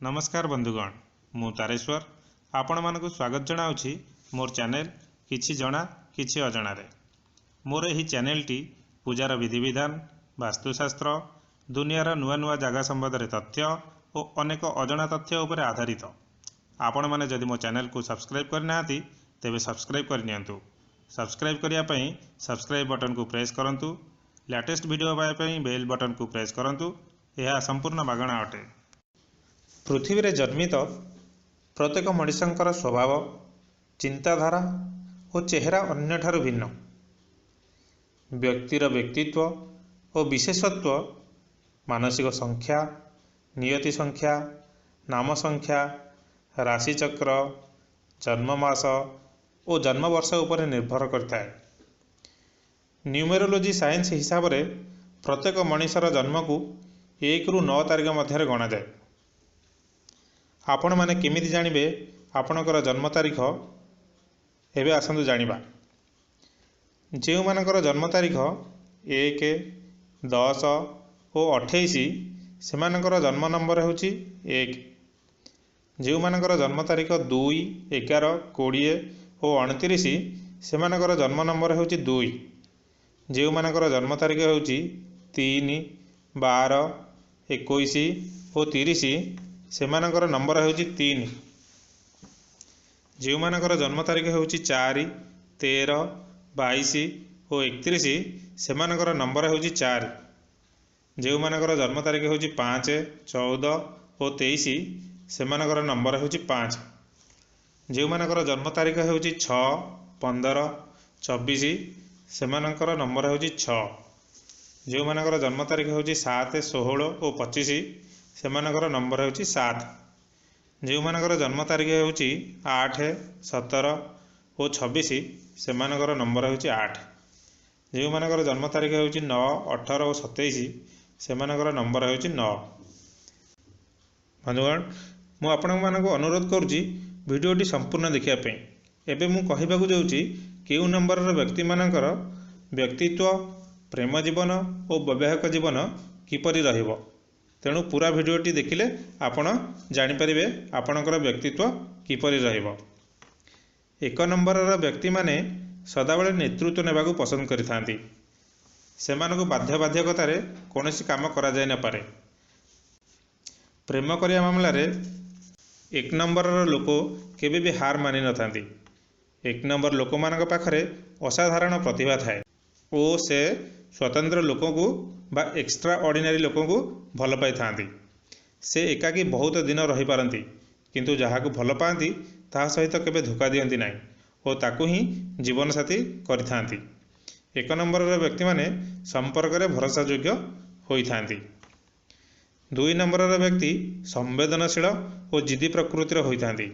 ନମସ୍କାର ବନ୍ଧୁଗଣ, ମୁଁ ତାରେଶ୍ୱର ଆପଣମାନଙ୍କୁ ସ୍ୱାଗତ ଜଣାଉଛି ମୋର ଚ୍ୟାନେଲ କିଛି ଜଣା କିଛି ଅଜଣାରେ। ମୋର ଏହି ଚ୍ୟାନେଲଟି ପୂଜାର ବିଧିବିଧାନ, ବାସ୍ତୁଶାସ୍ତ୍ର, ଦୁନିଆର ନୂଆ ନୂଆ ଜାଗା ସମ୍ବନ୍ଧରେ ତଥ୍ୟ ଓ ଅନେକ ଅଜଣା ତଥ୍ୟ ଉପରେ ଆଧାରିତ। ଆପଣମାନେ ଯଦି ମୋ ଚ୍ୟାନେଲକୁ ସବସ୍କ୍ରାଇବ୍ କରିନାହାନ୍ତି, ତେବେ ସବସ୍କ୍ରାଇବ୍ କରିନିଅନ୍ତୁ। ସବସ୍କ୍ରାଇବ୍ କରିବା ପାଇଁ ସବସ୍କ୍ରାଇବ୍ ବଟନକୁ ପ୍ରେସ୍ କରନ୍ତୁ। ଲାଟେଷ୍ଟ ଭିଡ଼ିଓ ପାଇବା ପାଇଁ ବେଲ୍ ବଟନକୁ ପ୍ରେସ୍ କରନ୍ତୁ। ଏହା ସମ୍ପୂର୍ଣ୍ଣ ମାଗଣା ଅଟେ। ପୃଥିବୀରେ ଜନ୍ମିତ ପ୍ରତ୍ୟେକ ମଣିଷଙ୍କର ସ୍ୱଭାବ, ଚିନ୍ତାଧାରା ଓ ଚେହେରା ଅନ୍ୟଠାରୁ ଭିନ୍ନ। ବ୍ୟକ୍ତିର ବ୍ୟକ୍ତିତ୍ୱ ଓ ବିଶେଷତ୍ୱ ମାନସିକ ସଂଖ୍ୟା, ନିୟତି ସଂଖ୍ୟା, ନାମ ସଂଖ୍ୟା, ରାଶିଚକ୍ର, ଜନ୍ମମାସ ଓ ଜନ୍ମବର୍ଷ ଉପରେ ନିର୍ଭର କରିଥାଏ। ନ୍ୟୁମେରୋଲୋଜି ସାଇନ୍ସ ହିସାବରେ ପ୍ରତ୍ୟେକ ମଣିଷର ଜନ୍ମକୁ 1ରୁ 9 ତାରିଖ ମଧ୍ୟରେ ଗଣାଯାଏ। ଆପଣମାନେ କେମିତି ଜାଣିବେ ଆପଣଙ୍କର ଜନ୍ମ ତାରିଖ? ଏବେ ଆସନ୍ତୁ ଜାଣିବା। ଯେଉଁମାନଙ୍କର ଜନ୍ମ ତାରିଖ 1, 10 ଓ 28, ସେମାନଙ୍କର ଜନ୍ମ ନମ୍ବର ହେଉଛି 1। ଯେଉଁମାନଙ୍କର ଜନ୍ମ ତାରିଖ 2, 11, 20 ଓ 29, ସେମାନଙ୍କର ଜନ୍ମ ନମ୍ବର ହେଉଛି 2। ଯେଉଁମାନଙ୍କର ଜନ୍ମ ତାରିଖ ହେଉଛି 3, 12, 21 ଓ 30, ସେମାନଙ୍କର ନମ୍ବର ହେଉଛି 3। ଯେଉଁମାନଙ୍କର ଜନ୍ମ ତାରିଖ ହେଉଛି 4, 13, 22 ଓ 31, ସେମାନଙ୍କର ନମ୍ବର ହେଉଛି 4। ଯେଉଁମାନଙ୍କର ଜନ୍ମ ତାରିଖ ହେଉଛି 5, 14 ଓ 23, ସେମାନଙ୍କର ନମ୍ବର ହେଉଛି 5। ଯେଉଁମାନଙ୍କର ଜନ୍ମ ତାରିଖ ହେଉଛି 6, 15, 24, ସେମାନଙ୍କର ନମ୍ବର ହେଉଛି 6। ଯେଉଁମାନଙ୍କର ଜନ୍ମ ତାରିଖ ହେଉଛି 7, 16 ଓ 25, ସେମାନଙ୍କର ନମ୍ବର ହେଉଛି 7। ଯେଉଁମାନଙ୍କର ଜନ୍ମ ତାରିଖ ହେଉଛି 8, 17 ଓ 26, ସେମାନଙ୍କର ନମ୍ବର ହେଉଛି 8। ଯେଉଁମାନଙ୍କର ଜନ୍ମ ତାରିଖ ହେଉଛି 9, 18 ଓ 27, ସେମାନଙ୍କର ନମ୍ବର ହେଉଛି 9। ବନ୍ଧୁଗଣ, ମୁଁ ଆପଣମାନଙ୍କୁ ଅନୁରୋଧ କରୁଛି ଭିଡ଼ିଓଟି ସମ୍ପୂର୍ଣ୍ଣ ଦେଖିବା ପାଇଁ। ଏବେ ମୁଁ କହିବାକୁ ଯାଉଛି କେଉଁ ନମ୍ବରର ବ୍ୟକ୍ତିମାନଙ୍କର ବ୍ୟକ୍ତିତ୍ୱ, ପ୍ରେମ ଜୀବନ ଓ ବୈବାହିକ ଜୀବନ କିପରି ରହିବ। ତେଣୁ ପୁରା ଭିଡ଼ିଓଟି ଦେଖିଲେ ଆପଣ ଜାଣିପାରିବେ ଆପଣଙ୍କର ବ୍ୟକ୍ତିତ୍ୱ କିପରି ରହିବ। 1 ନମ୍ବରର ବ୍ୟକ୍ତିମାନେ ସଦାବେଳେ ନେତୃତ୍ୱ ନେବାକୁ ପସନ୍ଦ କରିଥାନ୍ତି। ସେମାନଙ୍କୁ ବାଧ୍ୟବାଧକତାରେ କୌଣସି କାମ କରାଯାଇ ନପାରେ। ପ୍ରେମ କରିବା ମାମଲାରେ 1 ନମ୍ବରର ଲୋକ କେବେ ବି ହାର ମାନିନଥାନ୍ତି। 1 ନମ୍ବର ଲୋକମାନଙ୍କ ପାଖରେ ଅସାଧାରଣ ପ୍ରତିଭା ଥାଏ ଓ ସେ ସ୍ୱତନ୍ତ୍ର ଲୋକଙ୍କୁ ବା ଏକ୍ସଟ୍ରା ଅର୍ଡ଼ିନାରୀ ଲୋକଙ୍କୁ ଭଲ ପାଇଥାନ୍ତି। ସେ ଏକାକୀ ବହୁତ ଦିନ ରହିପାରନ୍ତି, କିନ୍ତୁ ଯାହାକୁ ଭଲ ପାଆନ୍ତି ତାହା ସହିତ କେବେ ଧୋକା ଦିଅନ୍ତି ନାହିଁ ଓ ତାକୁ ହିଁ ଜୀବନସାଥୀ କରିଥାନ୍ତି। 1 ନମ୍ବରର ବ୍ୟକ୍ତିମାନେ ସମ୍ପର୍କରେ ଭରସାଯୋଗ୍ୟ ହୋଇଥାନ୍ତି। 2 ନମ୍ବରର ବ୍ୟକ୍ତି ସମ୍ବେଦନଶୀଳ ଓ ଜିଦି ପ୍ରକୃତିର ହୋଇଥାନ୍ତି।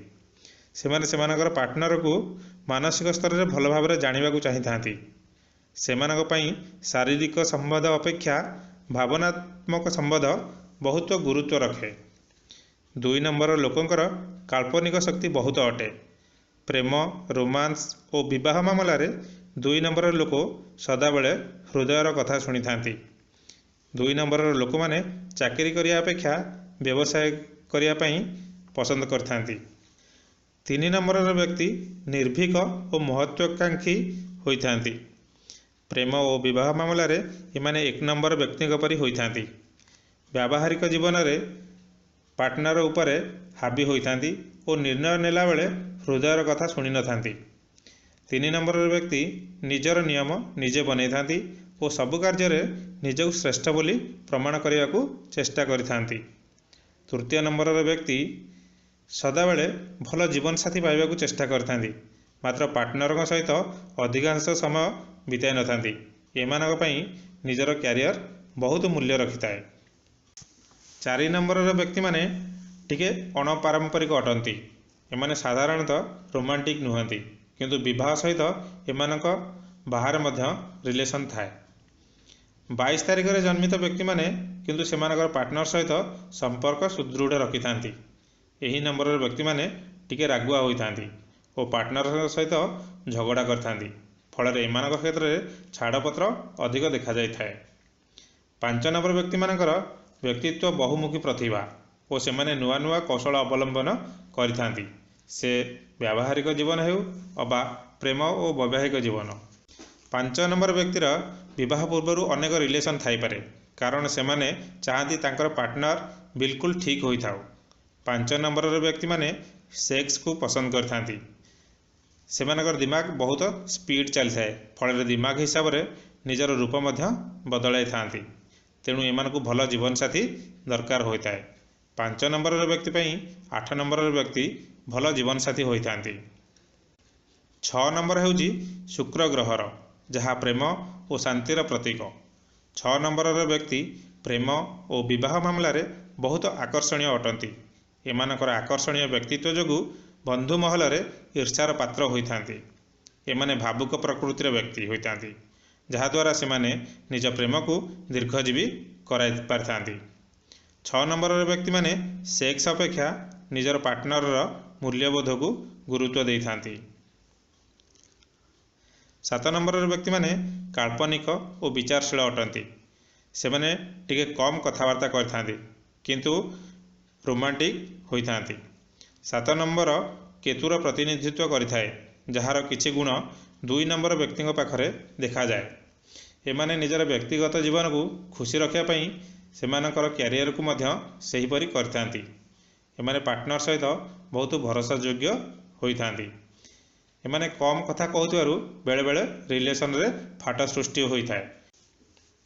ସେମାନେ ସେମାନଙ୍କର ପାର୍ଟନରକୁ ମାନସିକ ସ୍ତରରେ ଭଲ ଭାବରେ ଜାଣିବାକୁ ଚାହିଁଥାନ୍ତି। ସେମାନଙ୍କ ପାଇଁ ଶାରୀରିକ ସମ୍ବନ୍ଧ ଅପେକ୍ଷା ଭାବନାତ୍ମକ ସମ୍ବନ୍ଧ ବହୁତ ଗୁରୁତ୍ୱ ରଖେ। 2 ନମ୍ବର ଲୋକଙ୍କର କାଳ୍ପନିକ ଶକ୍ତି ବହୁତ ଅଟେ। ପ୍ରେମ, ରୋମାନ୍ସ ଓ ବିବାହ ମାମଲାରେ 2 ନମ୍ବରର ଲୋକ ସଦାବେଳେ ହୃଦୟର କଥା ଶୁଣିଥାନ୍ତି। 2 ନମ୍ବରର ଲୋକମାନେ ଚାକିରି କରିବା ଅପେକ୍ଷା ବ୍ୟବସାୟ କରିବା ପାଇଁ ପସନ୍ଦ କରିଥାନ୍ତି। 3 ନମ୍ବରର ବ୍ୟକ୍ତି ନିର୍ଭୀକ ଓ ମହତ୍ୱାକାଂକ୍ଷୀ ହୋଇଥାନ୍ତି। ପ୍ରେମ ଓ ବିବାହ ମାମଲାରେ ଏମାନେ 1 ନମ୍ବର ବ୍ୟକ୍ତିଙ୍କ ପରି ହୋଇଥାନ୍ତି। ବ୍ୟାବହାରିକ ଜୀବନରେ ପାର୍ଟନର ଉପରେ ହାବି ହୋଇଥାନ୍ତି ଓ ନିର୍ଣ୍ଣୟ ନେଲାବେଳେ ହୃଦୟର କଥା ଶୁଣିନଥାନ୍ତି। 3 ନମ୍ବରର ବ୍ୟକ୍ତି ନିଜର ନିୟମ ନିଜେ ବନେଇଥାନ୍ତି ଓ ସବୁ କାର୍ଯ୍ୟରେ ନିଜକୁ ଶ୍ରେଷ୍ଠ ବୋଲି ପ୍ରମାଣ କରିବାକୁ ଚେଷ୍ଟା କରିଥାନ୍ତି। ତୃତୀୟ ନମ୍ବରର ବ୍ୟକ୍ତି ସଦାବେଳେ ଭଲ ଜୀବନସାଥୀ ପାଇବାକୁ ଚେଷ୍ଟା କରିଥାନ୍ତି, ମାତ୍ର ପାର୍ଟନରଙ୍କ ସହିତ ଅଧିକାଂଶ ସମୟ ବିତାଇ ନଥାନ୍ତି। ଏମାନଙ୍କ ପାଇଁ ନିଜର କ୍ୟାରିୟର ବହୁତ ମୂଲ୍ୟ ରଖିଥାଏ। 4 ନମ୍ବରର ବ୍ୟକ୍ତିମାନେ ଟିକେ ଅଣପାରମ୍ପରିକ ଅଟନ୍ତି। ଏମାନେ ସାଧାରଣତଃ ରୋମାଣ୍ଟିକ୍ ନୁହନ୍ତି, କିନ୍ତୁ ବିବାହ ସହିତ ଏମାନଙ୍କ ବାହାରେ ମଧ୍ୟ ରିଲେସନ୍ ଥାଏ। 22 ତାରିଖରେ ଜନ୍ମିତ ବ୍ୟକ୍ତିମାନେ କିନ୍ତୁ ସେମାନଙ୍କର ପାର୍ଟନର ସହିତ ସମ୍ପର୍କ ସୁଦୃଢ଼ ରଖିଥାନ୍ତି। ଏହି ନମ୍ବରର ବ୍ୟକ୍ତିମାନେ ଟିକେ ରାଗୁଆ ହୋଇଥାନ୍ତି ଓ ପାର୍ଟନରଙ୍କ ସହିତ ଝଗଡ଼ା କରିଥାନ୍ତି। ଫଳରେ ଏମାନଙ୍କ କ୍ଷେତ୍ରରେ ଛାଡ଼ପତ୍ର ଅଧିକ ଦେଖାଯାଇଥାଏ। 5 ନମ୍ବର ବ୍ୟକ୍ତିମାନଙ୍କର ବ୍ୟକ୍ତିତ୍ୱ ବହୁମୁଖୀ ପ୍ରତିଭା। ଓ ସେମାନେ ନୂଆ ନୂଆ କୌଶଳ ଅବଲମ୍ବନ କରିଥାନ୍ତି, ସେ ବ୍ୟାବହାରିକ ଜୀବନ ହେଉ ଅବା ପ୍ରେମ ଓ ବୈବାହିକ ଜୀବନ। 5 ନମ୍ବର ବ୍ୟକ୍ତିର ବିବାହ ପୂର୍ବରୁ ଅନେକ ରିଲେସନ୍ ଥାଇପାରେ, କାରଣ ସେମାନେ ଚାହାନ୍ତି ତାଙ୍କର ପାର୍ଟନର ବିଲକୁଲ ଠିକ୍ ହୋଇଥାଉ। 5 ନମ୍ବରର ବ୍ୟକ୍ତିମାନେ ସେକ୍ସକୁ ପସନ୍ଦ କରିଥାନ୍ତି। ସେମାନଙ୍କର ଦିମାଗ ବହୁତ ସ୍ପିଡ଼ ଚାଲିଥାଏ, ଫଳରେ ଦିମାଗ ହିସାବରେ ନିଜର ରୂପ ମଧ୍ୟ ବଦଳାଇଥାନ୍ତି। ତେଣୁ ଏମାନଙ୍କୁ ଭଲ ଜୀବନସାଥୀ ଦରକାର ହୋଇଥାଏ। 5 ନମ୍ବରର ବ୍ୟକ୍ତି ପାଇଁ 8 ନମ୍ବରର ବ୍ୟକ୍ତି ଭଲ ଜୀବନସାଥୀ ହୋଇଥାନ୍ତି। 6 ନମ୍ବର ହେଉଛି ଶୁକ୍ର ଗ୍ରହର, ଯାହା ପ୍ରେମ ଓ ଶାନ୍ତିର ପ୍ରତୀକ। 6 ନମ୍ବରର ବ୍ୟକ୍ତି ପ୍ରେମ ଓ ବିବାହ ମାମଲାରେ ବହୁତ ଆକର୍ଷଣୀୟ ଅଟନ୍ତି। ଏମାନଙ୍କର ଆକର୍ଷଣୀୟ ବ୍ୟକ୍ତିତ୍ୱ ଯୋଗୁଁ ବନ୍ଧୁ ମହଲରେ ଈର୍ଷାର ପାତ୍ର ହୋଇଥାନ୍ତି। ଏମାନେ ଭାବୁକ ପ୍ରକୃତିର ବ୍ୟକ୍ତି ହୋଇଥାନ୍ତି, ଯାହାଦ୍ୱାରା ସେମାନେ ନିଜ ପ୍ରେମକୁ ଦୀର୍ଘଜୀବୀ କରାଇ ପାରିଥାନ୍ତି। 6 ନମ୍ବରର ବ୍ୟକ୍ତିମାନେ ସେକ୍ସ ଅପେକ୍ଷା ନିଜର ପାର୍ଟନରର ମୂଲ୍ୟବୋଧକୁ ଗୁରୁତ୍ୱ ଦେଇଥାନ୍ତି। 7 ନମ୍ବରର ବ୍ୟକ୍ତିମାନେ କାଳ୍ପନିକ ଓ ବିଚାରଶୀଳ ଅଟନ୍ତି। ସେମାନେ ଟିକେ କମ୍ କଥାବାର୍ତ୍ତା କରିଥାନ୍ତି, କିନ୍ତୁ ରୋମାଣ୍ଟିକ୍ ହୋଇଥାନ୍ତି। 7 ନମ୍ବର କେତୁର ପ୍ରତିନିଧିତ୍ୱ କରିଥାଏ, ଯାହାର କିଛି ଗୁଣ 2 ନମ୍ବର ବ୍ୟକ୍ତିଙ୍କ ପାଖରେ ଦେଖାଯାଏ। ଏମାନେ ନିଜର ବ୍ୟକ୍ତିଗତ ଜୀବନକୁ ଖୁସି ରଖିବା ପାଇଁ ସେମାନଙ୍କର କ୍ୟାରିୟରକୁ ମଧ୍ୟ ସେହିପରି କରିଥାନ୍ତି। ଏମାନେ ପାର୍ଟନର ସହିତ ବହୁତ ଭରସାଯୋଗ୍ୟ ହୋଇଥାନ୍ତି। ଏମାନେ କମ୍ କଥା କହୁଥିବାରୁ ବେଳେବେଳେ ରିଲେସନରେ ଫାଟ ସୃଷ୍ଟି ହୋଇଥାଏ।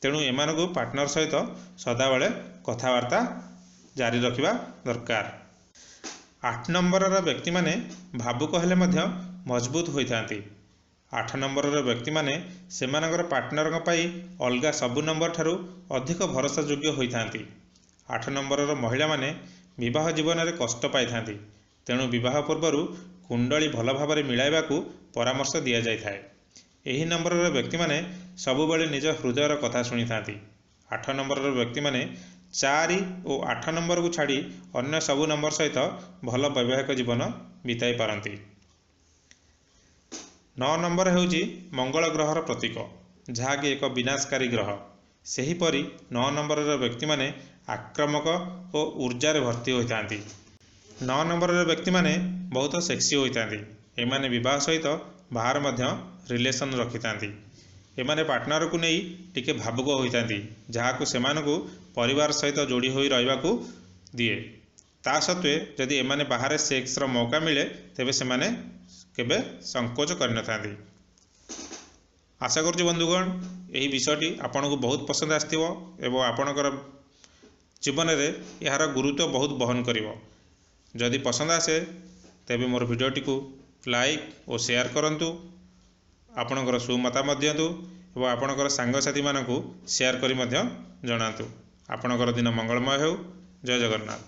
ତେଣୁ ଏମାନଙ୍କୁ ପାର୍ଟନର ସହିତ ସଦାବେଳେ କଥାବାର୍ତ୍ତା ଜାରି ରଖିବା ଦରକାର। 8 ନମ୍ବରର ବ୍ୟକ୍ତିମାନେ ଭାବୁକ ହେଲେ ମଧ୍ୟ ମଜବୁତ ହୋଇଥାନ୍ତି। 8 ନମ୍ବରର ବ୍ୟକ୍ତିମାନେ ସେମାନଙ୍କର ପାର୍ଟନରଙ୍କ ପାଇଁ ଅଲଗା ସବୁ ନମ୍ବର ଠାରୁ ଅଧିକ ଭରସାଯୋଗ୍ୟ ହୋଇଥାନ୍ତି। 8 ନମ୍ବରର ମହିଳାମାନେ ବିବାହ ଜୀବନରେ କଷ୍ଟ ପାଇଥାନ୍ତି, ତେଣୁ ବିବାହ ପୂର୍ବରୁ କୁଣ୍ଡଳୀ ଭଲ ଭାବରେ ମିଳାଇବାକୁ ପରାମର୍ଶ ଦିଆଯାଇଥାଏ। ଏହି ନମ୍ବରର ବ୍ୟକ୍ତିମାନେ ସବୁବେଳେ ନିଜ ହୃଦୟର କଥା ଶୁଣିଥାନ୍ତି। 8 ନମ୍ବରର ବ୍ୟକ୍ତିମାନେ 4 ଓ 8 ନମ୍ବରକୁ ଛାଡ଼ି ଅନ୍ୟ ସବୁ ନମ୍ବର ସହିତ ଭଲ ବୈବାହିକ ଜୀବନ ବିତାଇ ପାରନ୍ତି। 9 ନମ୍ବର ହେଉଛି ମଙ୍ଗଳ ଗ୍ରହର ପ୍ରତୀକ, ଯାହାକି ଏକ ବିନାଶକାରୀ ଗ୍ରହ। ସେହିପରି 9 ନମ୍ବରର ବ୍ୟକ୍ତିମାନେ ଆକ୍ରମକ ଓ ଉର୍ଜାରେ ଭର୍ତ୍ତି ହୋଇଥାନ୍ତି। 9 ନମ୍ବରର ବ୍ୟକ୍ତିମାନେ ବହୁତ ସେକ୍ସି ହୋଇଥାନ୍ତି। ଏମାନେ ବିବାହ ସହିତ ବାହାର ମଧ୍ୟ ରିଲେସନ୍ ରଖିଥାନ୍ତି। ଏମାନେ ପାର୍ଟନରକୁ ନେଇ ଟିକେ ଭାବୁକ ହୋଇଥାନ୍ତି, ଯାହାକୁ ସେମାନଙ୍କୁ ପରିବାର ସହିତ ଯୋଡ଼ି ହୋଇ ରହିବାକୁ ଦିଏ। ତା ସତ୍ତ୍ୱେ ଯଦି ଏମାନେ ବାହାରେ ସେକ୍ସର ମୌକା ମିଳେ, ତେବେ ସେମାନେ କେବେ ସଂକୋଚ କରିନଥାନ୍ତି। ଆଶା କରୁଛି ବନ୍ଧୁଗଣ, ଏହି ବିଷୟଟି ଆପଣଙ୍କୁ ବହୁତ ପସନ୍ଦ ଆସିଥିବ ଏବଂ ଆପଣଙ୍କର ଜୀବନରେ ଏହାର ଗୁରୁତ୍ୱ ବହୁତ ବହନ କରିବ। ଯଦି ପସନ୍ଦ ଆସେ ତେବେ ମୋର ଭିଡ଼ିଓଟିକୁ ଲାଇକ୍ ଓ ସେୟାର କରନ୍ତୁ, ଆପଣଙ୍କର ସୁମତାମତ ଦିଅନ୍ତୁ ଏବଂ ଆପଣଙ୍କର ସାଙ୍ଗସାଥିମାନଙ୍କୁ ସେୟାର କରି ମଧ୍ୟ ଜଣାନ୍ତୁ। ଆପଣଙ୍କର ଦିନ ମଙ୍ଗଳମୟ ହେଉ। ଜୟ ଜଗନ୍ନାଥ।